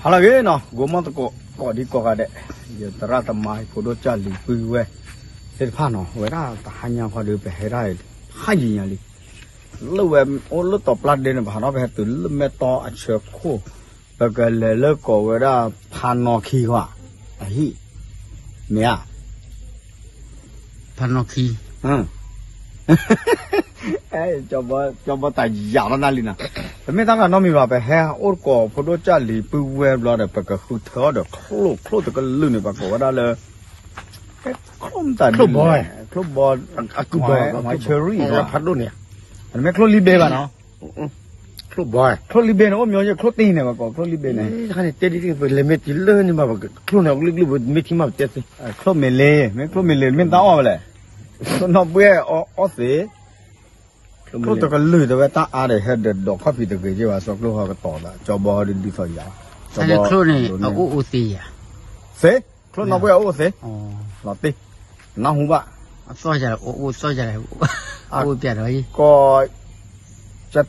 ဟါလၢအဂ့ၤနီၤ ဂီၤမီသကိး ကိးဒံကိးဂၤဒဲး, ယသရၣ်သမါ ဖိဒိၣ်ကၢ်လံၤပုၢ်ဝဲၢ်သ့ၣ်တဖၣ်နီၤ ဝဲဒၣ်တဟါညါခီဒီး ပဟဲဒၣ်ဖးယံၤညါလံ, လၢဝဲအိၣ်လၢတီၤပျၢ်ဒ့န့ၣ် ပဟးထီၣ်ပဟဲတုၤလၢမဲၢ်တီအဆၢခိၣ်, ပကလဲၤလၢကိးဝဲဒၣ်ဖးနီခံဂီၤ, အဟံၣ်, မ့ၢ်ဧါ ဖးနီခံ, ကၠီဘီတၢ်ယၤလီၤနၤလံနီၤ, ပမ့ၢ်တၢ်ဂၤနီတမံၤဘၣ် ပဟဲအိၣ်ကိးဖိဒိၣ်ကၢ်လံၤပုၢ်ဝဲၢ်ဘျီဒီး ပကဃုထၢအီၤဒီးချိၣ်, ချိၣ်တကလုာ်န့ၣ် ပကိးဝဲဒၣ်လၢ ချိၣ်မတၤဒ်လဲၣ်, ချိၣ်ဘီ, အဝဲဆၢရံၣ်လီၤ, နမ့ၢ်ချိၣ်လံဘ့ဘၣ်နီၤ, ချိၣ်လံဘ့န့ၣ် အိၣ်မ့ၢ်ချိၣ်လံဘ့န့ၣ် ပကိးချိၣ်တံၢ်န့ၣ် ပမ့ၢ်ထံမးပတဲသ့, ချိၣ်မ့ၢ်လ့, မ့ၢ်ချိၣ်မ့ၢ်လ့ မ့ၢ်တၢ်အီၣ်ဝဲလဲၣ်, ချိၣ်နီၣ်ဘှဲၣ်အီၣ်သ့, ချိၣ်တကလုာ်တဝဲတၢ်အါဒီး ဟဲဒီးဒိးခီၣ်ဖံးတဂ့ၤက့ဘၣ် စီကျိဟီကတီၤသး ကၠီဘီဟီဒုးဒုးသီၣ်ယၤ, ချိၣ်ဘီန့ၣ် အအိၣ်အိၣ်သ့ယၤ, သ့, ချိၣ်နီၣ်ဘှဲၣ်အအိၣ်သ့, လီၤတ့, နၢ်ဟူဘၣ်, အသီၣ်ယၤ, အိၣ်သီၣ်ယၤ, အိၣ်ပျဲဒီး, ကီး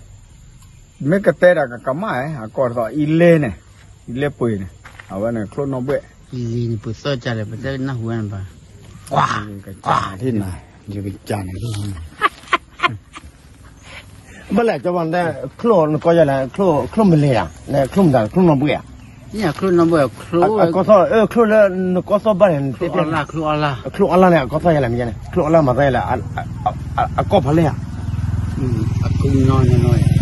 မ့ၢ်ကတဲဒီးကကမၣ်, အကိးတသီၣ်အံၤလဲန့ၣ်, အံၤလဲပှ့ၤန့ၣ်, အဝဲန့ၣ်ချိၣ်နီၣ်ဘှဲၣ်, အံၤန့ၣ်ပှ့ၤသီၣ်ကလဲၣ် ပတဲနၢ်ဟူဝဲန့ၣ်ဘၣ်, ကွၢ်, ကွၢ်, ယကကန့ၣ်, ဘၣ်လဲၣ် ကၠီဘီန့ၣ် ချိၣ်နကိးယၤလဲၣ်, ချိၣ်မ့ၢ်လဲဧါ, ချိၣ်မတၤ ချိၣ်နီၣ်ဘှဲၣ်ဧါ, ချိၣ်နီၣ်ဘှဲၣ်, အကီၢ်သီၣ်, ချိၣ်လၢနကီၢ်သီၣ်ဘၣ်န့ၣ်, ချိၣ်အီလၢ်န့ၣ် အကီၢ်သီၣ်ယၤလဲၣ်မ့ၢ်န့ၣ်, ချိၣ်အီလၢ်မၤသီယၤလဲၣ်, အကီၢ်ဖးလဲၣ်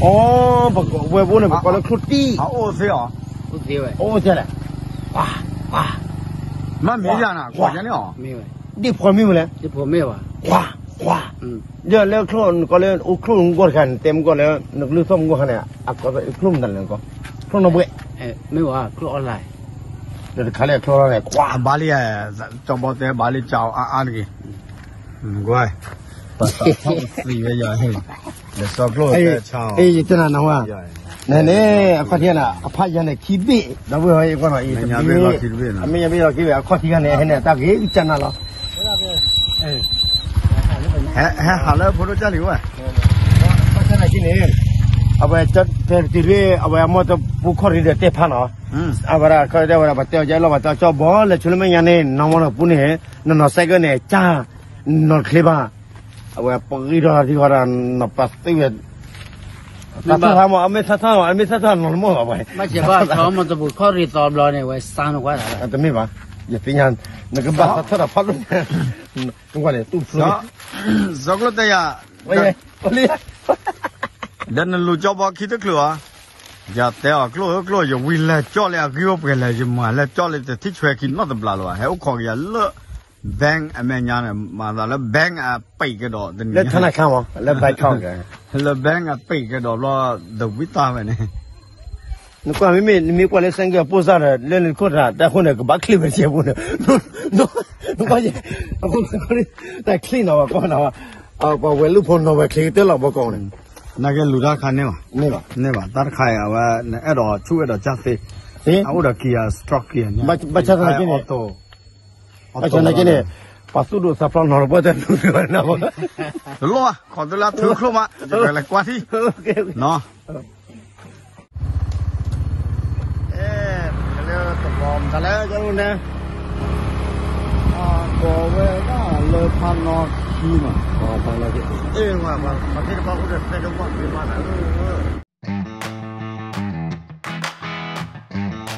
ဧါ, အဝဲပအိၣ်န့ၣ် ပကိးလၢချိၣ်တံၢ်, အိၣ်သ့လဲၣ်, မ့ၢ်ယၤန့ၣ်, ဒ့ၣ်ဖီမ့ၢ်ဝဲလဲၣ်, ဒ့ၣ်ဖီမ့ၢ်ဝဲ, ဒီးလၢချိၣ်နကိးလၢ အိၣ်ချိၣ်မုၢ်ဂီၢ်တခါန့ၣ် တဲမုၢ်ဂီၢ်လၢ နကလုၢ်သီၣ်မုၢ်ဂီၢ်ခါန့ၣ် အကီၢ်သီၣ် ချိၣ်မတၤလဲၣ်နကိး, ချိၣ်နီၣ်ဘှဲၣ်, မ့ၢ်ဝဲ, ဒီးတခါလၢချိၣ်လီၤန့ၣ် ကွၢ်ဘၣ်လံ, ကၠီဘီတဲဘၣ်လံ ကၠီအါအါတဂ့ၤ, ကွၢ်, ပသံဝဲယၤ, ဒီးစီကျိတဲဆါ, ယတဲနၤနဝဲ, န့ၣ်န့ၣ် အခီၣ်ထံးန့ၣ် အဖးယၤန့ၣ်ခံဘ့ၣ်, ဒီပုၢ်ဝဲၢ်အံၤကွၢ်နီၤအံၤ, အမဲာ်ညါဘ့ၣ်လီၢ်ခံတဘ့ၣ်, အခီၣ်ထံးခါန့ၣ် ဟဲန့ၣ် တၢ်ဂ့ၤကနၤလီၤ ဟဲဟးလၢဖိဒိၣ်ကၢ်လံၤဝဲ, န့ၣ်, အဝဲတဲတုၤလၢ အဝဲအမိၢ်တပူၤခီၣ်ရံၣ်ဒီးတဲဖးနီၤ, အဝဲဒၣ်တဲဝဲဒၣ် ပတဲအီၤယဲလီၤ ပတဲကၠီဘီ လဲၤဆိလၢမဲာ်ညါန့ၣ် နီၢ်မီၢ်တပူၤန့ၣ် နီၢ်နီၢ်စဲကၢၣ်န့ၣ် ကၢ် နီၢ်တချ့ဘၣ်, အဝဲပဂံၢ်ထီၣ်ထံဃီဒီး နီၢ်ပာ်သ့ဝဲ သးထီၣ်သးမီၢ် အမ့ၢ်သးထီၣ် အမ့ၢ်သးထီၣ်နီၢ်တမီၢ်ဘၣ်ဝဲ, ဘၣ်ဆၣ်ဘၣ် ထီၣ်မီၢ်တပူၤခီၣ်ရံၣ်သီဘျီန့ၣ် ဝဲစါနကွၢ်သးလီၤ, တမ့ၢ်ဘၣ်, ယသ့ၣ်ညါ, နကဘၣ်သးထီၣ်ဒီးဖးဒိၣ်, နကွၢ်န့ၣ် တူၢ်ဖျိ, စီကျိတဲယၤ, ဒီးနလူၤကၠီဘီခံတချုးဧါ, ယတဲအီၤ ကျိၣ်ဧၢကျိၣ် ယဝံၤလဲၤကၠီၣ်လၢအဂ့ၢ်အိၣ်ပှဲၤလဲၣ် ယမၤလဲၤကၠီၣ်လၢတထံၣ်ဆွဲခံနီတဘျီလၢၤဘၣ် ဟဲအိၣ်ခိးက့ၤယၤလၢ bank အမဲာ်ညါန့ၣ် မၤသးလၢ bank အပံးကဒီးတနံၤညါ, လၢ bank အပံးကဒီးဘျီ ဒဝံသးဝဲန့ၣ်, နကွၢ်မ့မ့ၢ် နမ့ၢ်ကွၢ်လၢ စဲကၢၣ် အပိၢ်စၢ်ဒီး လၢနခိၣ်တၢ် တၢ်ခိၣ်န့ၣ် ကဘၣ်ချ့ဝဲစဲးဖိန့ၣ်, နကွၢ်ယဲ, တၢ်ချ့နီၤ ပှၤကွၢ်နီၤ, ပှၤဝဲၤလီၢ်ဖိနီၤ ဝဲၤချ့ကတၢၢ်လီၤ ဘီကီးန့ၣ်, နာ်က့လူၤတၢ်တခါန့ၣ်ဘၣ်, န့ၣ်ဘၣ် တၢ်တခါအံၤ အဝဲ နအဲၣ်ဒိးဆူၣ်အဲၣ်ဒိးကၢ်သ့, အအိၣ်ဒီးက့ၤအ stroke က့ၤ, ဘၣ်ဆၣ်သနာ်က့န့ၣ် ဘၣ်ဆၣ်သနာ်က့န့ၣ် ပှၤသူၣ်ဒိၣ်သးဖျိးနီၤ တပှၢ်တၢ်နုာ်ဝဲနီၤ, တလီၢ် ခိးတလၢထူချိၣ်မး ယကလဲၤကွၢ်ထံၣ်, နီၤ အဲ လၢတဘျီမတၤလဲၣ် ကၠီလူန့ၣ် ကိးဝဲဒၣ်လၢဖးနီခံမး, ဖးနီခံ, အဲ ပှၤသ့ၣ်တဖၣ်အိၣ်ဒီးသဲကဝီၤသ့ၣ်တဖၣ်န့ၣ် မၤယါလီၤ ကၠီမီ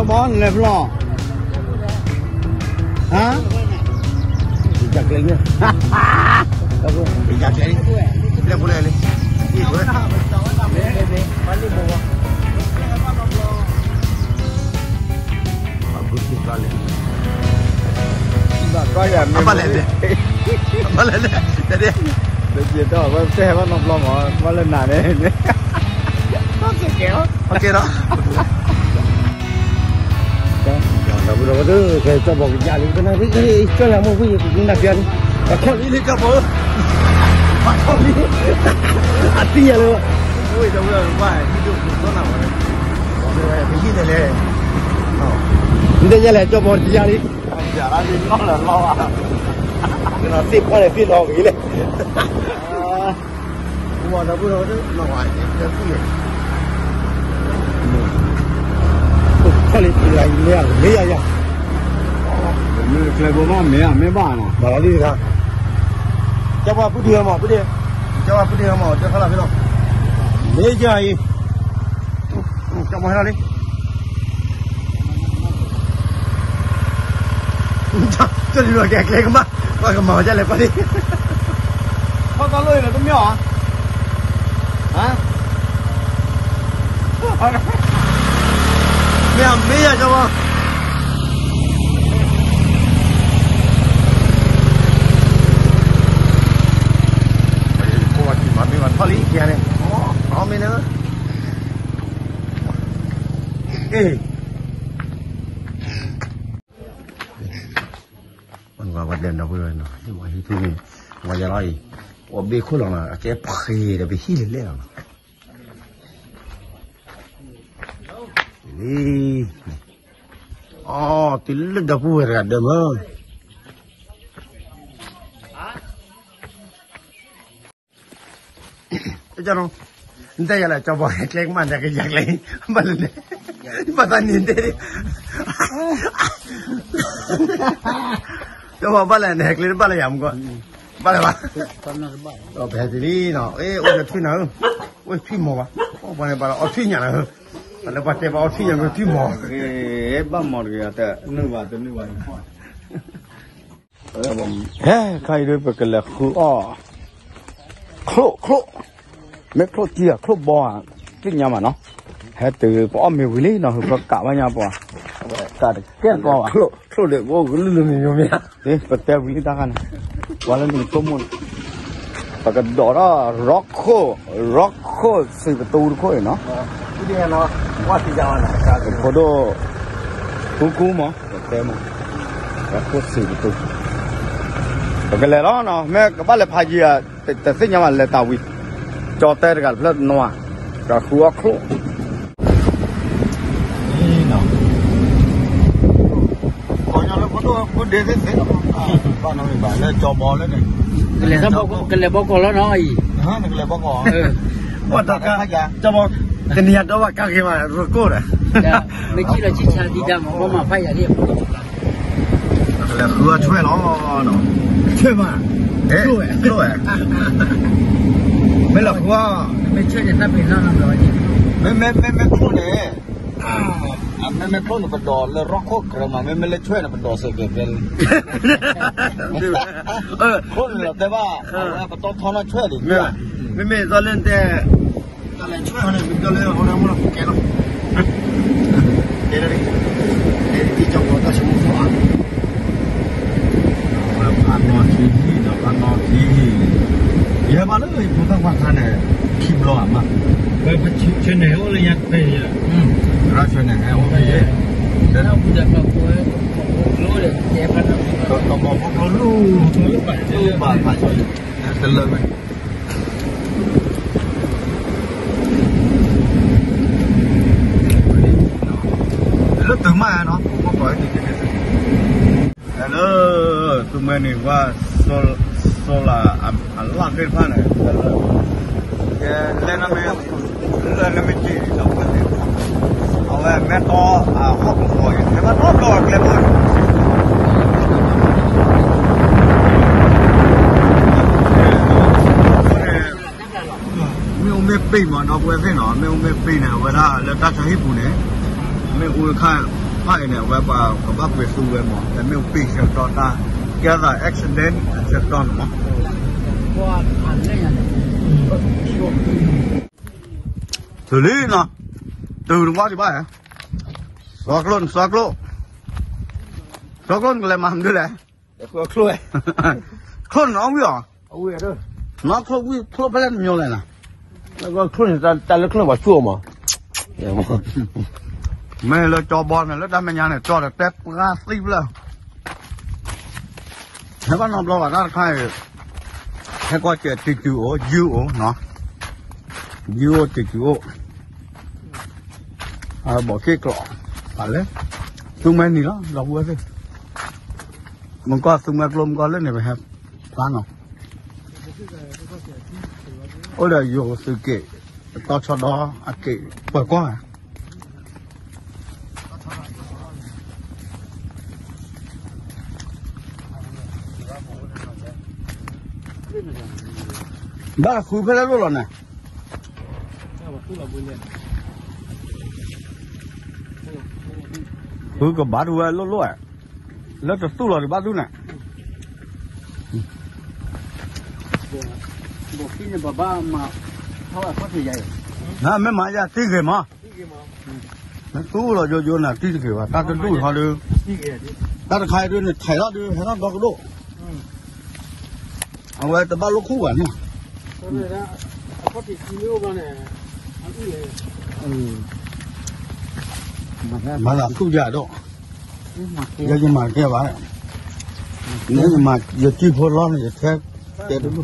ၤ နလဲၤဖဲလဲၣ်, ဟါ, ယကျဲ, ယကျဲ, လဲၤဖိလဲၣ်လံ, ဘၣ်လဲၣ်, ဘၣ်လဲၣ်, တဲဒ်, တဲဟဲဘၣ်နီတဘျီမး ဘၣ်လၢနၤန့ၣ် ကဲလီၤ, ကဲလီၤ, ဒီပုၢ်ဒီဝဲၢ်သ့ၣ်, ကဲကၠီဘီကယါလံ, ကနၣ်, ကၠီလၢမိၢ်ဝံၣ် ကနၣ်ပျါလံ, အခီၣ်လံလံကၠီဘီဧၢ, အခီၣ်လံ, အသံယၤလၢ, ဝဲ, ပဟံၣ်န့ၣ်လဲၣ်, နတဲယဲလဲၣ် ကၠီဘီကယါလံ, ယၤလံလီၤလၢလီၤ, ကနၣ်သ့ၣ်ဖီၣ်န့ၣ်သ့ၣ်လီၤဂ့ၤလဲၣ် ခီၣ်လံ လၢမ့ၢ်ဧါ, မ့ၢ်ဧါ, မ့ၢ်ဘၣ်နီၤ, ဘၣ်လီၤလံတခါ, ကၠီဘီပုၢ်ဒံးဟဲမး, ပုၢ်ဒံး, ကၠီဘီပုၢ်ဒံးဟဲမး, ကၠီခါလီၤဖဲလီၤ, မ့ၢ်ဧါအံၤ, ကၠီဘီဟဲလီၤလံ ကၠီလံၤဘၣ်ကဲကျဲကမၣ်, ပှၤကမၤအီၤဒ်လဲၣ်ပှၤလံ, ခီၣ်သီလိၣ်အံၤလၢတမ့ၢ်ဧါ, မ့ၢ်ဧါ, မ့ၢ်ဧါ, ကၠီဘီ မ့ၢ်ဘၣ်ထီၣ်လံခံဂၤန့ၣ်, အမ့ၢ်န့ၣ်, အ့ၣ် ပှၤဒဲးဒီပုၢ်ဝဲၢ်နီၤ, ဟံၣ်မီၢ်ဟံၣ်ထူၣ်န့ၣ်, ပှၤယၤလီၤအံၤ, အိၣ်ဘ့ၣ်ခိၣ်လီၤနီၤ, အကဲဖှ့ဒီးပဟံၣ်လၢလဲၣ်လီၤနီၤ, လံ, အီ တုၤလၢဒီပုၢ်ဝဲၢ်တဂၤဒၢမၢ နတဲယၤလၢကၠီဘီဟဲကျဲကမၣ်န့ၣ် ကယၤကျဲ, ဘၣ်လဲၣ်န့ၣ်, ဘၣ်သးန့ၣ်တဲ, ကၠီဘီဘၣ်လဲၣ်န့ၣ် ဟဲကျဲတဘၣ်လၢယၤမူကီၢ်, ဘၣ်လၢၤဘၣ်, ပဟဲတုၤလံနီၤ, အိၣ်ဒီးထွံၣ်နၤဧၢ, အိၣ်ထွံၣ်မီၤဘၣ်, ပှၤန့ၣ်ဘၣ်လီၤအီၣ်ထွံၣ်ညၣ်နၤဧၢ, လၢပှၤတဲဘၣ်အီၣ်ထွံၣ်ညၣ်မ့ၢ်ထွံၣ်မီၤ, ဘၣ်မီၤတဂ့ၤ, တနုာ်ဘၣ်တနုာ်ဘၣ် ဟဲခါအံၤဒ်ပကလဲၤဃုအီၣ်ချိၣ်, ချိၣ်, မ့ၢ်ချိၣ်တံၢ်ဧါ ချိၣ်ဘီဧါ, သ့ၣ်ညါမးနီၤ, ဟဲတုၤပအီၣ်မ့ၤဝံၤလံနီၤ, ဟူးဖၢကးဘၣ်ညါပှၤ, ကးတကဲကီးဘၣ်, ချိၣ်ဒီးကအိၣ်ကလုာ်လုာ်မံၤမံၤမ့ၢ်ဧါ, ပတဲဝံၤလံတၢ်ခါန့ၣ်, ပှၤလၢနကဆိကမိၣ်န့ၣ်, ပကဒိးထီၣ် ရီခိၣ်, ရီခိၣ်စံးပတူတခိၣ်အံၤနီၤ, ဖိဒိၣ် ကူကူမး ပတဲမး, ရီခိၣ်စံးပတူ, ပကလဲၤလီၤနီၤ, မ့ၢ်ကဘၣ်လဲၤဖးယံၤဧါ, တသ့ၣ်ညါဘၣ်လဲၤတၢ်ဝံၤ, ကၠီတဲတဂၤတဖျၢၣ်နွၤ, ကဃုအီၣ်ချိၣ် ကညီလၢဖိဒိၣ်ဖိဒ့သ့ၣ်သ့ၣ်, ဘၣ်နီတမံၤဘၣ်လၢကၠီဘီလၢန့ၣ်, ကလဲၤဘီကီၢ်လီၤနီၤအံၤ, ကလဲၤဘီကီၢ်, ကၠီဘီ, တနံၤအံၤဒီးဘၣ်ကါဂ့ၤဘၣ် ရကိၣ်ဒီး, မ့ၢ်ကံၣ်လီၤဆံဆါဒံးဒၣ်မး ဘီမၤဖးယၤလံ, ကလဲၤဃုအီၣ်ဆွဲၣ်လီၤနီၤ, ဆွဲၣ်မး, မ့ၢ်လီၤဃုအီၣ်, မ့ၢ်ဆွဲၣ်န့ၣ် တၢ်ပ့ၤနီၣ်နီၤ, မ့မ့မ့မ့ၢ်ချိၣ်န့ၣ် မ့မ့ၢ်ချိၣ်န့ၣ် ပဒိးလၢရီခိၣ်ကြၢးမး, မ့မ့ၢ်လၢဆွဲၣ်န့ၣ် ပဒိးစ့ၢ်ကီးကဲလံ, ခိၣ်န့ၣ်လီၤတဲဘၣ်, ပတီၢ်ထီနီၣ်ဆွဲၣ်ဒံး, မ့မ့ၢ်သီလၢတဲ, တၢ်လဲၤဆွဲၣ်န့ၣ် ပကၠီလၢဟိဒၣ်မူလီၤကဲလီၤ, ကဲလီၤ, ကဲလီၤတၢ်ဆိကမိၣ်သီဧါ ဖးနီၢ်ထံဟံၣ်ဒီးဖးနီၢ်ထံ, ယဟဲဘၣ်လၢယဖိသၣ်ခွါခါန့ၣ်, ခံဘျီအမး, ဆွဲၣ်န့ၣ်အိၣ်လၢညါဖဲ, ဆွဲၣ်န့ၣ်ဟဲအိၣ်ဖဲ, တဘီဖိကျိလူၢ်, ဘၣ်ဖးဆွဲၣ်, တလၢဝဲ လၢတုၤမးနီၤ, လၢတုၤမးန့ၣ်ဝဲ, solar အလၣ်သ့ၣ်တဖၣ်န့ၣ်, ကဲလဲၣ်နမ့ၢ်, လၢနမ့ၢ်က့ၤလီၤ, အဝဲမ့ၢ်တီအဟီၣ်ကဝီၤအံၤ မ့ၢ်ဘၣ်တီဘျီအကျဲမး မ့ၣ်အူမ့ၢ်ပ့ၢ်မး ဒီပုၢ်ဝဲၢ်သ့ၣ်နီၤ, မ့ၣ်အူမ့ၢ်ပ့ၢ်န့ၣ် အဝဲဒၣ်လၢတၢ်ဆါဟံၣ်ပူၤန့ၣ်, မ့ၣ်အူတခါဖးအံၤန့ၣ် အဝဲပှၤကဘၣ်ပှ့ၤသူဝဲမး, မ့ၣ်အူပ့ၢ်ဆၢကတီၢ်တၢ်, ကဲသး accident ဆၢကတီၢ်န့ၣ်မး. တုၤလံနီၤ, တုၤတဝီဒံးဘၣ်, စီကျိၣ်န့ၣ် စီကျိၣ်, စီကျိၣ်န့ၣ်ကလဲၤမၤမနုၤလဲၣ်, ချိၣ်န့ၣ်အီၣ်ဝံၣ်အီၤ, နီၢ်ချိၣ်ဝံၣ်ချိၣ်ဖဲလဲၣ်တမံၤလဲၣ်နီၤ, ချိၣ်န့ၣ်တၢ်လၢချိၣ်န့ၣ်ပှၤဆူၣ်အီၤမး, မ့ၢ်လၢကၠီဘီန့ၣ် လၢတၢ်မဲာ်ညါန့ၣ် ကၠီဒီးတဲပှၤသံဖျၢၣ် ဟဲဘၣ်နီတဘျီဘၣ်တၢ်တခါအံၤ, ဟဲကွၢ်စဲးတံၤတုၤအိၣ် ယုၢ်အိၣ်နီၤ, ယုၢ်အိၣ်တံၤတုၤအိၣ်, ဘီးက့ၣ်ကျိး, ပာ်လၢ သူမွဲနံၤလီၤ ဒီပုၢ်ဝဲၢ်သ့ၣ်, မ့ၢ်ကွၢ်သူမွဲကျိမ့ၢ်ကွၢ်လၢန့ၣ် ပဟဲဖျါနီၤ, အိၣ်ဒီးယိၤသုးက့ၤ, တီဆီဒီအက့ၤ ပှၤကွၢ် ဘၣ်ဃုဖဲလဲၣ်လိၣ်လီၤန့ၣ်, ဃုကဘၣ်ဒုးဝဲလိၣ်လိၣ်ဧါ, လၢတသူၣ်လီၤဒုးဘၣ်သူၣ်န့ၣ်, မ့ၢ်မၤယၤတံၢ်ဂ့ၤမး, နသူၣ်လီၤယိယိနၤတံၢ်တဂ့ၤဘၣ် တၢ်တဒူၣ်ဟီဒုး, တၢ်တခါအံၤဒုးန့ၣ် ထဲးလီၤဒုး ဟဲထီၣ်ဒီကဒိၣ် အဝဲတဘၣ်လိၣ်ခူၣ်ဘၣ်န့ၣ်, မၤသးသူၣ်ယၤဒီး, ယဲယမၤကဲဘၣ်, နမၤယစုဖိလီၤန့ၣ် ယထဲကဲတဒူၣ်,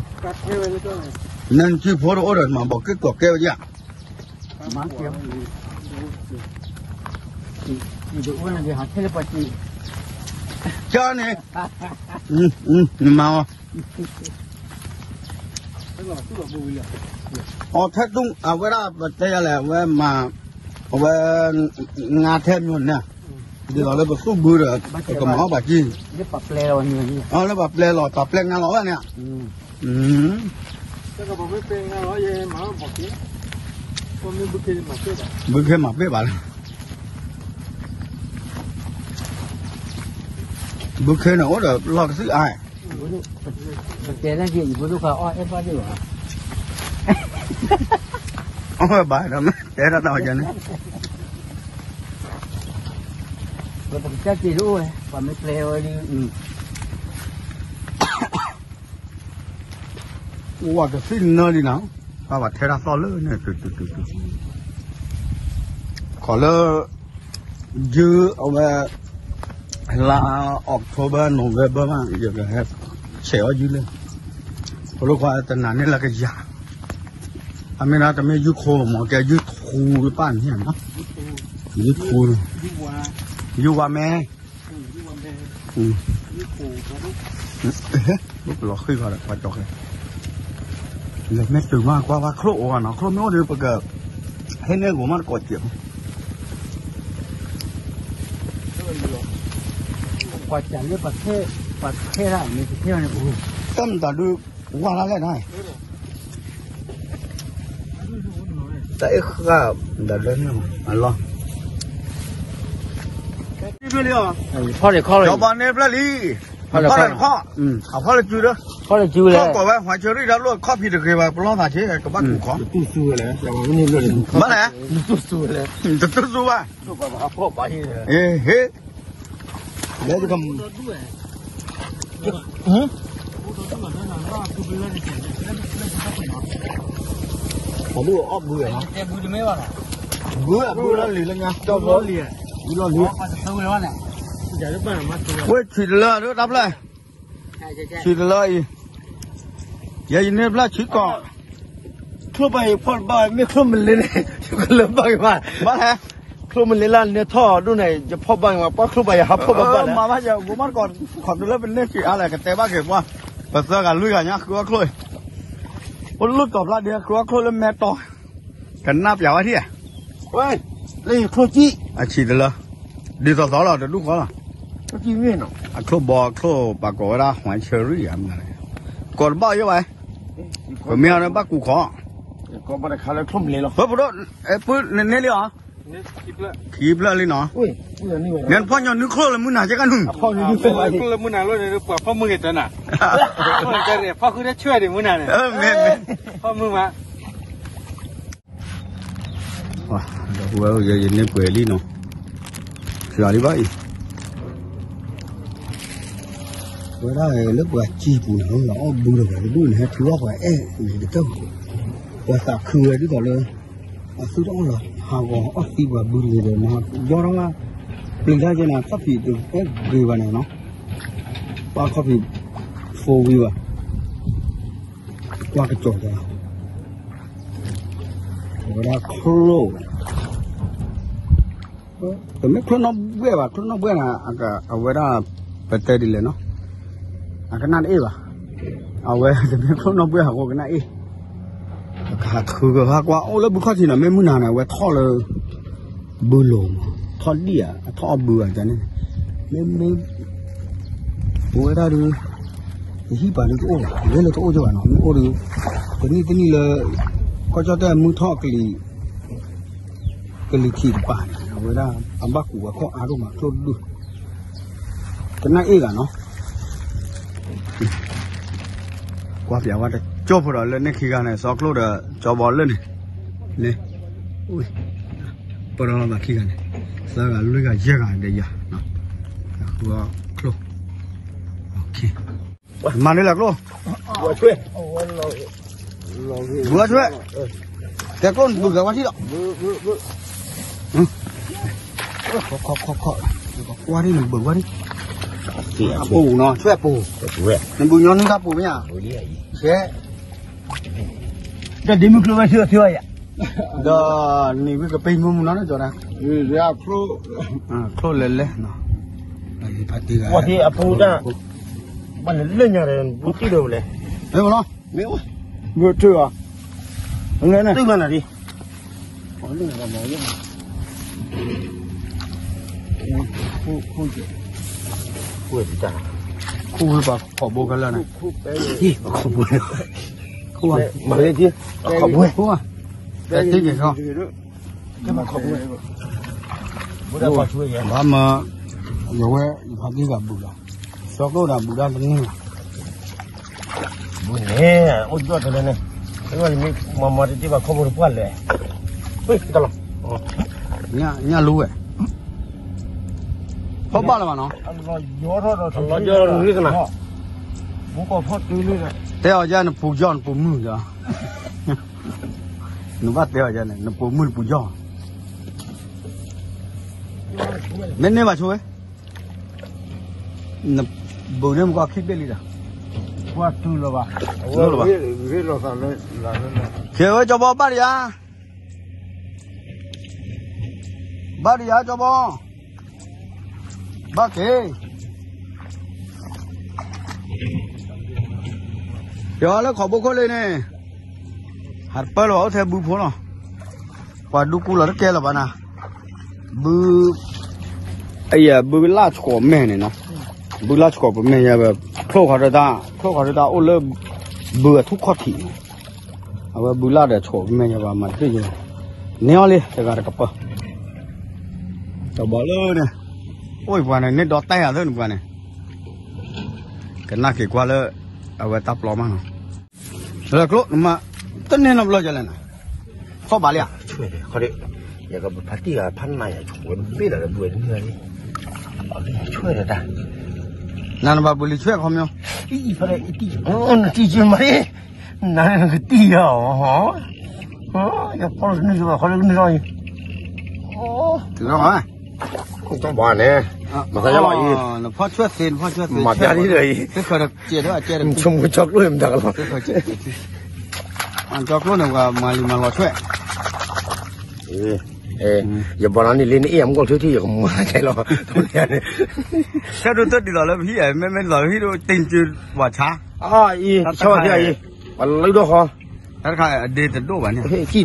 နစုဖိတအိၣ်ဒီးမၤဘီးက့ၣ်ကျိးကဲဝဲဒၣ်, ကၠီန့ၣ်, နမၤအီၤ, အီၤထဲတူၢ်အဝဲဒၣ်ပတဲယၤလဲၣ် အဝဲမၤ, အဝဲ, ငါထဲမျိုးန့ၣ်, ဒ်သိးလၢပသူၣ်ဘုဒီး, ပကမၤအီၣ်ဘၣ်ကံၢ်, လၢပှၤပျဲလီၤ, ပှၤပျဲငါလီၤဝဲန့ၣ်, ဘုခ့မၤပ့ၣ်ဘၣ်လၢ, ဘုခ့န့ၣ်အိၣ်ဒီးလီၢ်ကသုၣ်အါ, အီၣ်ဝဲဘၣ်ဒီးတဲတၢ်တၢ်ဝဲန့ၣ်, ပကစၢ်က့ၤတအိၣ်ဝဲ ပှၤမ့ၢ်ပျဲဝဲဒ်, ဝၤကသံၣ်နၢလံနီၤ, ပဘၣ်ထဲတၢ်သီၣ်လၢန့ၣ်, ခီလၢ, ယုၢ်အဝဲ, လါ October November မး ယကဟဲ, ဆဲးအီၣ်ယုၢ်လၢ, ပလိၣ်ခွါတနၤန့ၣ်လၢကယၤ, အမ့ၢ်ဒၣ်တမ့ၢ်ယုၢ်ခိမး ကဲယုၢ်ထူပၣ်န့ၣ်နီၤ, ယုၢ်ထူ, ယုၢ်ဝါမဲ ပလီၤဃံၢ်ဃီဒီးပှၤကၠီဃဲ, လဲၤမ့ၢ်တုၤမးကွၢ်ဘၣ်ချိၣ်အိၣ်ဂၤနီၤ ချိၣ်မ့ၢ်အိၣ်ဒီးပက, ဟဲန့ၢ်ဂီၤမးတကိးစဲး, ပှၤစးလၢပှၤခဲ, ပှၤခဲဒၣ်မ့ၢ်တခဲန့ၣ်အိၣ်, တၢ်မတၤဒုး, ဝါလၢလဲၣ်နီၤ တၢ်အ့ၣ်ဃာ်, ဒီးလၢန့ၣ်မး အလီၢ်, ကၠီဘီန့ၣ်ဖျၢၣ်လံ, ဖီၣ်လဲၣ်ခီၣ်, အဖီၣ်လၢစုဒီး, ခီၣ်ကိးဝဲ ဟွဲဆၢရံၣ် တၢ်လိၣ်ခီၣ်ဖံးတဂ့ၤဘၣ် ပလီၢ်သးဆ့ ကဘၣ်ကူၣ်ခီ, ဘၣ်လဲၣ်, တတူၢ်စူဘၣ်, ဟ့ၣ်, လဲၤတက ပှၤဒိၣ်အီၣ်ဘုဧါ, ဘုဘုလီၢ်လံၤလၢညါ, ဘုလီၢ်လံၤ, ဝဲဆံးတလၢဒိၣ်တၢ်ဖျၢၣ်, ဆံးတလၢအံၤ, ယဲယန့ၢ်ဖျၢၣ်ဆံးကီး, ချိၣ်ဘၣ်ယဖီၣ်တဘၣ် မ့ၢ်ချိၣ်မလဲလၢ, ယကလၢဘၣ်က့ၤဘၣ်, ဘၣ်လဲၣ်, ချိၣ်မလဲလၢနၢထီၣ်ဒိၣ်န့ၣ် ယဖီၣ်ဘၣ်က့ၤဘၣ် ပှၢ်ချိၣ်ဘၣ်ယဟးဖီၣ်ဘၣ်ဘၣ်လဲၣ်, မၤဘၣ်ယၤ ကိးမးတကိး, ခီးတုၤလၢပန့ၢ်ဆံးအါလဲၣ် ကတဲဘၣ်က့ၤပှၤ, ပသၢဂၤလွံၢ်ဂၤညါဃုအီၣ်ချိၣ်အံၤ, အိၣ်လၢတီၤဖျါဒ်ဃုအီၣ်ချိၣ်လၢမဲတီၤ ကနၣ်ပျးဝဲထံၣ်, လၢယချိၣ်ကံၣ်, အဆံးတလၢ, ဒ်သိးသိးလီၤ တဒူၣ်ဃီလီၤ, အချိၣ်ဘီချိၣ်ပှၤကိးဝဲဒၣ် ဟွဲဆၢရံၣ်ဧါ, ကိးတဘၣ်ယဲဘၣ်, ပမ့ၢ်အီၤန့ၣ်ဘၣ်ကူၣ်ခီ, ပဒိၣ်, နန့ၢ်လံအီၤ, ခံဖျၢၣ်လံနီၤ, နဖီၣ်ညီနုၢ်ချိၣ်လၢမုၢ်နၤကဲကနုၢ်, လၢမုၢ်နၤလီၤန့ၣ် ပှၤဖီၣ်မုၢ်ဂ့ၤတနၤ, ဖီၣ်မုၢ်မး ဒီပုၢ်ဝဲၢ်ဧၢ ယန့ၢ်ပှဲၤလံနီၤ, ဖျါလံဘၣ်အံၤ, ဝဲဒၣ်လၢပှၤစံၣ်ပူၤန့ၣ် အီၣ်ဘုလီၤပှၤတဒူၣ်န့ၣ် ဟဲထုးအီၣ်ပှၤအဲၣ်န့ၣ်တကၢၢ်, ပှၤသးခုဝဲဒ်သိးလၢ အသုတအီၣ်လီၤ ဟးဂီၤအီၣ်သံပှၤဘုတဂ့ၤဒီး ယီထီၣ်ဘၣ် ပျံၤတၢ်ကဲန့ၣ် ခီၣ်ဖံးတဂ့ၤဘၣ်န့ၣ်နီၤ, ပှၤခီၣ်ဖံး four wheel ဘၣ်, ကွၢ်ကစီၤကဲ, အဝဲဒၣ်ချိၣ် တမ့ၢ်ချိၣ်နီၣ်ဘှဲၣ်ဘၣ်, ချိၣ်နီၣ်ဘှဲၣ်န့ၣ် အဝဲဒၣ် ပတဲဒ်လဲၣ်နီၤ, အကနၣ်တအ့ၣ်ဘၣ်, အဝဲတမ့ၢ်ချိၣ်နီၣ်ဘှဲၣ်အဃိကနၣ်အ့ၣ်, ကဟးထုးကဟါကွၢ်အိၣ်လၢဘုခီၣ်ထံးနီၤ, မ့ၢ်မုၢ်နၤန့ၣ် အဝဲထီၣ်လၢ ဘုလိၤမး, ထီၣ်ဒံၣ်ဧါ, အထီၣ်အီၣ်ဘုဧါန့ၣ်, မ့မ့ၢ် ပဝဲဒၣ်ဒုး ကဟံၣ်ပာ်ဒုးတအိၣ်ဘၣ်, ဂဲၤလၢတအိၣ်ကဘၣ်နီၤ, မ့ၢ်အိၣ်ဒုး တနံၣ်တနံၣ်လၢ ကီၢ်ကၠီၣ်တဲၣ်မုၢ်ထီၣ်ကလံၤ ကလံၤထံးတပၤန့ၣ် အဝဲဒၣ် အဘၣ်ကူးဝဲခီၣ်အါဒိၣ်မး ချိၣ်ဒုၣ် ကနၣ်အ့ၣ်ဂၤနီၤ, ကွၢ်ပျးဝဲတကၠိဖိဒီးလၢန့ၣ်ခံဂၤန့ၣ် စီၤကျိၣ်ဒီးကၠီဘီလၢန့ၣ်, န့ၣ် ပၢၢ်ထီၣ်လီၤသးခံဂၤန့ၣ်, သၢဂၤလွံၢ်ဂၤယဲၢ်ဂၤဒီးယၤ, ကျိၣ် မၤန့ၢ်လၢကျိၣ်, ဘုအဆွဲ, တဲကျိၣ်နဘုဂၤဝါထံၣ်လီၤ, ခီခီခီခီ, ကွၢ်ထံၣ်နဘုဝါထံၣ်, အပူၤနီၤ ဆွဲပူၤ, နဘုညီနုၢ်တၢ်ပူၤမ့ၢ်ဧါ, ဆဲး ဒီးဒ့မုၢ်ကျိၤဝဲဆၢအသ့ဝဲယၤ, ဒီးနံၤဝံကပ့ၤမုၢ်မုၢ်နီၤန့ၣ်ကၠီဒၣ်, ချိၣ်လဲၤလဲၤ, ဝဲသ့ၣ်အပူၤတၢ်, ဘၣ်လဲၤလၢညါဒီးဘူတံၢ်ဒီးဝဲလဲၣ်, မ့ၢ်ဝဲလီၤ, မ့ၢ်ဝဲ, ဂၢၢ်ထၢၣ်အီၤ, တုၢ်မၤနၤဒ် ခူၣ်ဝဲပှၤခီၣ်ဘိခဲလၢာ်န့ၣ်, ခူၣ်ဝဲ, ခီၣ်ဘိ, ခူၣ်ဝဲ, တဲတ့ၢ်က့ၤခီၣ်, ဘၣ်မၤ, ယဝဲယဖးသံဂၤဘုလီၤ, စီၤကျိၣ်ဒၣ်ဘုဒၣ်တန့ၢ်လီၤ ဘုန့ၣ် အိၣ်ဒိၣ်ထဲလဲၣ်န့ၣ်, မၤမၤတ့ၢ်ဘၣ်ခီၣ်ဖိတပှၢ်လဲၣ်, တၢ်လီၤ, ညၣ်လူဝဲ, ဖီၣ်ဘၣ်လၢၤဘၣ်နီၤ, လီၤယီထီၣ်ဒီးထီၣ်, တဲအီၤယဲနပူၤယီၢ်နပူၤမုၢ်ယီၢ်, နဘၣ်တဲအီၤယဲန့ၣ် နပူၤမုၢ်နပူၤယီၢ်, မ့ၢ်န့ၢ်ဘၣ်ဆိဝဲ နဘုးန့ၢ်မူကီၢ်ခံဘ့ၣ်လံဒီး, ကွၢ်တူၢ်လၢၤဘၣ်, ကဲဝဲကၠီဘီဘၣ်ဒံးဧါ, ဘၣ်ဒံးဧါကၠီဘီ, ဘၣ်က့ၤ, ယလၢခီၣ်ဘိခိၣ်လံန့ၣ်, ဟးတပၢလၢၤဘၣ်အိၣ်ထဲဘုဖိလီၤ, ပှၤဒူကူလီၤတကဲလၢၤဘၣ်နၤ, ဘု အယဘုလၢဆှီၣ်မဲာ်န့ၣ်နီၤ, ဘုလၢဆှီၣ်ပမဲာ်ယၤဝဲ, ချိၣ်ခီတၢ်, ချိၣ်ခီတၢ်အိၣ်လၢ ဘုအထူၣ်ခီၣ်ထံးန့ၣ်, အဝဲဘုလၢဒီးဆှီၣ်ပမဲာ်ယၤဝဲမၤတဘ့ၣ်ယၤ, န့ၢ်အီၤလံ တဂၤတကပၢၢ်, တဘီလၢန့ၣ်, အိၣ်ပှၤန့ၣ် န့ၢ်ဒီးတဲယၤသၢနပှၤန့ၣ်, ကနၣ်က့ၤကွၢ်လၢ အဝဲတၢ်ပျီမးနီၤ လၢကျိ နမၤ တန့ၢ်နီတဘျီယလဲၣ်နၤ, ခီၣ်ဘၣ်လံဧါ, ယကဖးတံၢ်ဂၤဖးနၤယၤ ဆိၣ်ဝဲတဘ့ၣ်လီၤလၢဘုဝဲတန့ၢ်လံ, ဆိၣ်ဝဲတၢ်, နၤနဘၣ်ပှ့ၤလံဆိၣ်ဝဲခီမီ, နတံၢ်ယမၤလံ, နၤနကတံၢ်ယၤအီၤ, ယပီၢ်လၢကနုာ်ဘၣ်ခီလၢကနုာ်လီၤအံၤ, တုၤလီၤမး ဘၣ်န့ၣ်, မၤသးယါလီၤအံၤ, နဖီၣ်ဆွဲၣ်သ့, နဖီၣ်ဆွဲၣ်သ့, မၤသးဒ်ဒီးအံၤ, ဆိကမိၣ်ကၠီကျိၣ်မတၤကလီၤ, ကၠီကျိၣ်န့ၣ် ပှၤမၤလံမၤလီၤဆွဲၣ်, ယဘၣ်လီၤန့ၣ်လံ နအ့ၣ်အမူကီၢ်ထူထံ ယကမၤကဲလီၤ, ဆၢဒိၣ်တၢ်ဒ်သိးလၢပဟံၣ်, မ့မ့ၢ်ဒ်သိးလၢဟံၣ်ဒိၣ် တ့ၢ်ကၠူဝၣ်ဆါ, အံၤ, ပှၤလၢဒိၣ်ဃီ တၢ်တခါအဒ့တဒိၣ်ဘၣ်န့ၣ်, ပကက့ၤ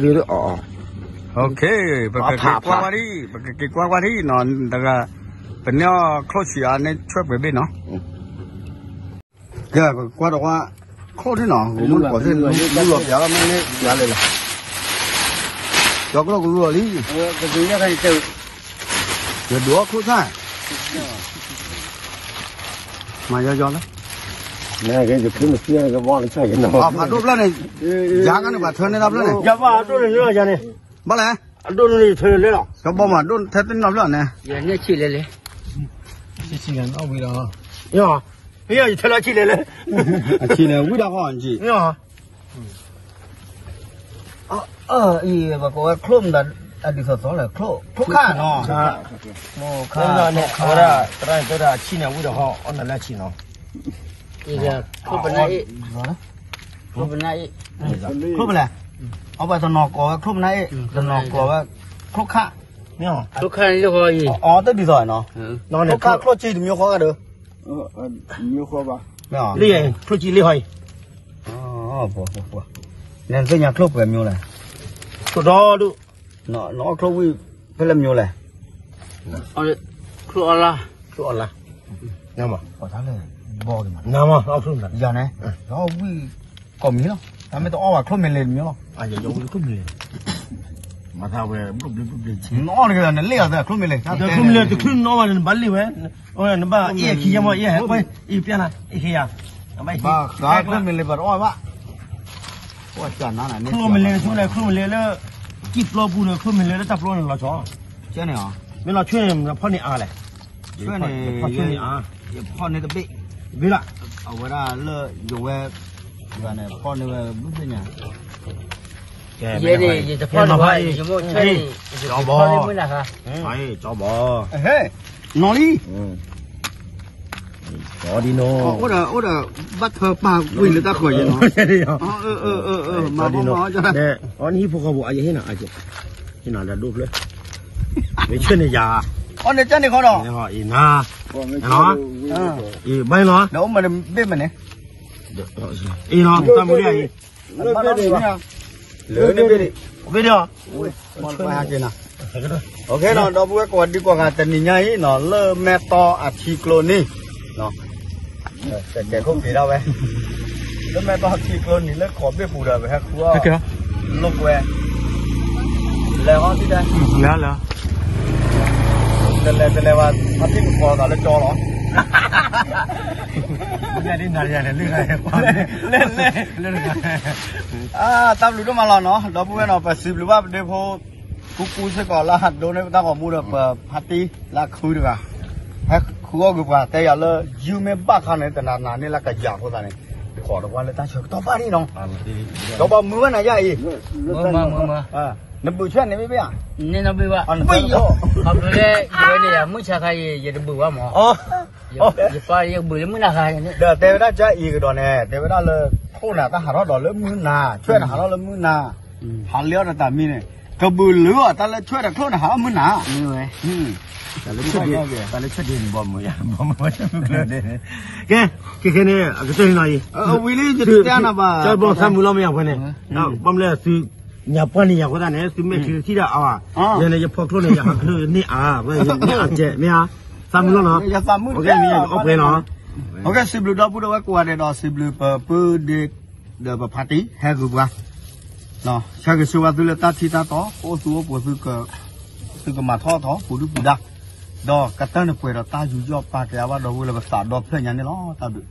ကွၢ်ကွၢ်ထံၣ်, ပကက့ၤကွၢ်ကွၢ်ထံၣ်နီၤ, တဂၤ, ပန့ၢ်အီၣ်ချိၣ်ဆံးအါန့ၢ်ဆွဲၣ်ပှဲၤဘ့ၣ်နီၤ, ကဲ ပကကွၢ်ဒီးကွၢ်, ချိၣ်ထံၣ်နီၤ, ဂိၢ်မုၢ်တကိးသ့ၣ် လူလီၤပျးလီၤ မ့ၢ်န့ၢ်ပျးလဲၣ်လီၤ, ကၠီကျိၣ်ကလူလီၤလံ, ယဒုးအီၣ်ချိၣ်ဆၣ် မၤယီယီလၢ, ဖးဒိၣ်ဖျၢၣ်န့ၣ်, ယၤကန့ၣ် ပှၤထၢန့ၢ်တၢ်ဖျၢၣ်န့ၣ်, ယၤဘၣ်အဒိၣ်န့ၣ်လၢယၤန့ၣ်, ဘၣ်လဲၣ်, အဒိၣ်န့ၣ်ထၢလဲၣ်လီၤ, ကဘီမၤဒိၣ်ထဲတန့ၢ်ဖျၢၣ်န့ၣ်, ယၤန့ၣ်ဆံးလဲၣ်လဲၣ်, ဆံးဆံးန့ၣ်အဝံၤဒီး, မ့ၢ်ယထဲလၢဆံးလဲၣ်လဲၣ်, အဆံးန့ၣ်ဝံၤဒီးဃီ, မ့ၢ် အံၤ ပှၤကိးဝဲချိၣ်မတၤ အဒ်သိးသိးလဲၣ်, ချိၣ်ခၣ်နီၤ, ချိၣ်ခၣ်, အဝဲဒၣ် သရၣ်န့ၣ်တဲဝဲဒၣ်အဆံၣ်န့ၣ် အဝံၣ်ဒီးဟီၣ်အီၣ်နၤလၢအဆံၣ်နီၤ, ချိၣ်ပနၢ်အ့ၣ်, ချိၣ်ပနၢ်အ့ၣ်, ချိၣ်ပလဲၣ်, အဝဲတနီၤကိးဝဲချိၣ်ပနၢ်အ့ၣ်, တနီၤကိးဝဲ ချိၣ်ခၣ်, မ့ၢ်, အတဒ်သိးနီၤ, ချိၣ်ခၣ်ချိၣ်ကံတမံၤဃီဂၤဒီး မ့ၢ်, ချိၣ်ကံလံဟီအံၤ, နသ့ၣ်ညါချိၣ်ပှဲၤမံၤလဲၣ်, ချိၣ်ဒီဒူၣ်, နအီၣ်ချိၣ်ဝံၣ်ဖဲလဲၣ်မံၤလဲၣ်, ချိၣ်အီလါ, ချိၣ်အီလါ, နမၤ, နမၤအီၣ်ချိၣ်, ယၤန့ၣ်, အီၣ်ဝံၣ်ကိးမံၤလီၤ, တၢ်မ့ၢ်တအီၣ်ဘၣ်ချိၣ်မ့ၢ်လ့တမံၤလီၤ, အဝံၣ်ချိၣ်မ့ၢ်လ့, မၤသးဝဲ, နအီၣ်တဂ့ၤ နလ့ၣ်အီၤသ့ချိၣ်မ့ၢ်လ့, ချိၣ်မ့ၢ်လ့ တချုးနအီၣ်ဘၣ်န့ၣ် နဘၣ်လ့ၣ်ဝဲ, နဘၣ်အ့ၣ်အခံယမ့ၢ်အ့ၣ်ဟဲကွၢ်အ့ၣ်ပျဲလၢ် အ့ၣ်ခံယၤ, ဘၣ်ဃးချိၣ်မ့ၢ်လ့ပတအီၣ်ဘၣ်, ချိၣ်မ့ၢ်လ့ဆိန့ၣ် ချိၣ်မ့ၢ်လ့လၢ ကံၣ်ပျီပူၤန့ၣ် ချိၣ်မ့ၢ်လ့လၢတၢ်ပျီန့ၣ်လီၤဆီ, မ့ၢ်လီၤဆွဲန့ၣ် ဖီၣ်န့ၢ်အါလဲၣ်, ဆွဲန့ၣ်, ဖီၣ်ဆွဲန့ၣ်အါ, ယဖီၣ်န့ၢ်တဘ့ၣ်, ဘ့ၣ်လၢ, အဝဲဒၣ်လၢယဝဲ, ယန့ၣ်ဖီၣ်န့ၢ်ဝဲဘုသ့ၣ်ညါ ယဲန့ၣ် ယတဖီၣ်န့ၢ်ဘၣ် ယမိၢ်ဆွဲန့ၣ် ယဖီၣ်န့ၢ်မုၢ်နၤခါ, ကၠီဘီ, နီၢ်လံ, ကၠီဒံနိ, အိၣ်ဒီး အိၣ်ဒီး ဘၣ်ထၢပာ်ကွံာ်လၢတၢ်ဃီၤယဲနီၤ, အီနဟံၣ်ဖိဃီဖိ အယဟ့ၣ်နၤအက့, ဟ့ၣ်နၤဒီးဒိၣ်ဖျၢၣ်, မ့ၢ်ဆၢန့ၣ်ယၤ, အီနကၢန့ၣ်ခီဒီး, အံၤနၤ, အံၤဘၣ်လီၤ, ဒီးအိၣ်မးတဘ့ၣ်မးန့ၣ်, အံၤနီၤ တၢ်မူဒံးအံၤ, လၢဘ့ၣ်ဒံး, ဘ့ၣ်ဒံးအီၤ, က့နီၤ, ဒီပုၢ်ဝဲၢ်ကိးဂၤဒဲးတနံၤညါအံၤနီၤ လၢမဲၢ်တီအထံကျိနံၤ, ကဲခိၣ်က့ၤဒၣ်ဝဲ, လၢမဲၢ်တီအထံကျိနံၤ လၢကိးဘ့ၣ်ပူၤဒီး ပဟဲဃုအီၣ်, လိာ်ကွဲ, လဲၤဟီဒ်လဲၣ်, လဲၤလဲၤ, တလဲၤတလဲၤဘၣ် ဖါတံၢ်ကဖီသးလၢကၠီလီၤ, တၢ်ဘျုးဒိၣ်မးလီၤနီၤ ဒီပုၢ်ဝဲၢ်နီၤ ပစံးဘျုးဘၣ်ပဒ့ဖိ ကူကူစ့ၢ်ကီးလၢဟးဒိးန့ၢ်ပတၢ်ဂီၤမူဒီး ပဖါတံၢ်လၢအခုတဂၤ, ဟဲဃုအီၣ်ကွံာ်ပှၤတဲယၤလၢ ယုၢ်မ့ၢ်ဘၣ်ခါန့ၣ် တနၤနၤန့ၣ်လၢကယၤအဃိသတးန့ၣ်, ခိးတဝါလၢတၢ်ဆၢကတီၢ်ဘၣ်ဒံးနီၤ, ဒီးပှၤမုာ်ဝဲနၤယါအံၤ, နဘုးဆွဲန့ၣ်မ့ၢ်ဘၣ်ဧါ, န့ၣ်ဘုးဘၣ်, ခီဖျိလၢယဝဲန့ၣ် ယမုၢ်ဆါခါအံၤ ယတဘုးဘၣ်မး, ယပၢ်ယကဘုးလၢမုၢ်နၤခါန့ၣ်, ဒီးတဲဝဲဒၣ်ကအံၤကဒီးန့ၣ် တဲဝဲဒၣ်လၢ ချိၣ်နၤတၢ်ဟးထီၣ်ဒီးလၢမုၢ်နၤ, ဆွဲနၤဟးထီၣ်လၢမုၢ်နၤ, ဟးလၢအီၤတၢ်တၢ်မံန့ၣ်, ကဘုးလၢအီၤတၢ်လၢဆွဲဒီးချိၣ်နၤဟးထီၣ်မုၢ်နၤ, တၢ်လၢဆွဲဒ်န့ၣ်ဘီမုၢ်ယါ, ဘီမုၢ်ဝဲတမုၢ်ကျၢၢ်န့ၣ်, ကဲ, ခဲခဲန့ၣ် အကတၢၢ်န့ၣ်နီၤအံၤ, ဝံၤလံယတတဲနၤဘၣ်, တၢ်ဘီသးမုာ်လီၤမ့ၢ်ယါဖဲန့ၣ်, ဘီမုၢ်လၢသု ညါပှၢ်န့ၣ်ယၤအဃိသတးန့ၣ် သုမဲာ်ချံတထံၣ်ဒၣ်အါ, ယဲန့ၣ် ယဖီချိၣ်န့ၣ် ယဟးချုးန့ၢ်အါ, မ့ၢ်ဧါ, သးမုာ်လီၤနီၤ, မ့ၢ်ယသးမုာ်, မ့ၢ်ယအီၣ်ပှဲၤနီၤ, စံးဘျုးဒီပုၢ်ဒီဝဲၢ်ကိးဂၤဒဲးဒီး စံးဘျုးပပုၢ်ဒ့ဒီးပဖါတံၢ်ဟဲဂုၤပှၤ ဆၢဂ့ၤဆၢဝါသုလၢတၢ်ထံၣ်တၢ်တီ အိၣ်သူအိၣ်ပူၤ သုကမၤထီၣ်ထီၣ်ပူၤဒုၣ်ပူၤဒါ, ဒီးကတၢၢ်န့ၣ်ပှဲၤဒီးတၢ်ယူးယီၣ်ပာ်ကဲအါဘၣ်ဒီပုၢ်ဝဲၢ်လၢပသးဒီဖျၢၣ်ညါန့ၣ်လီၤ. တၢ်ဘျုး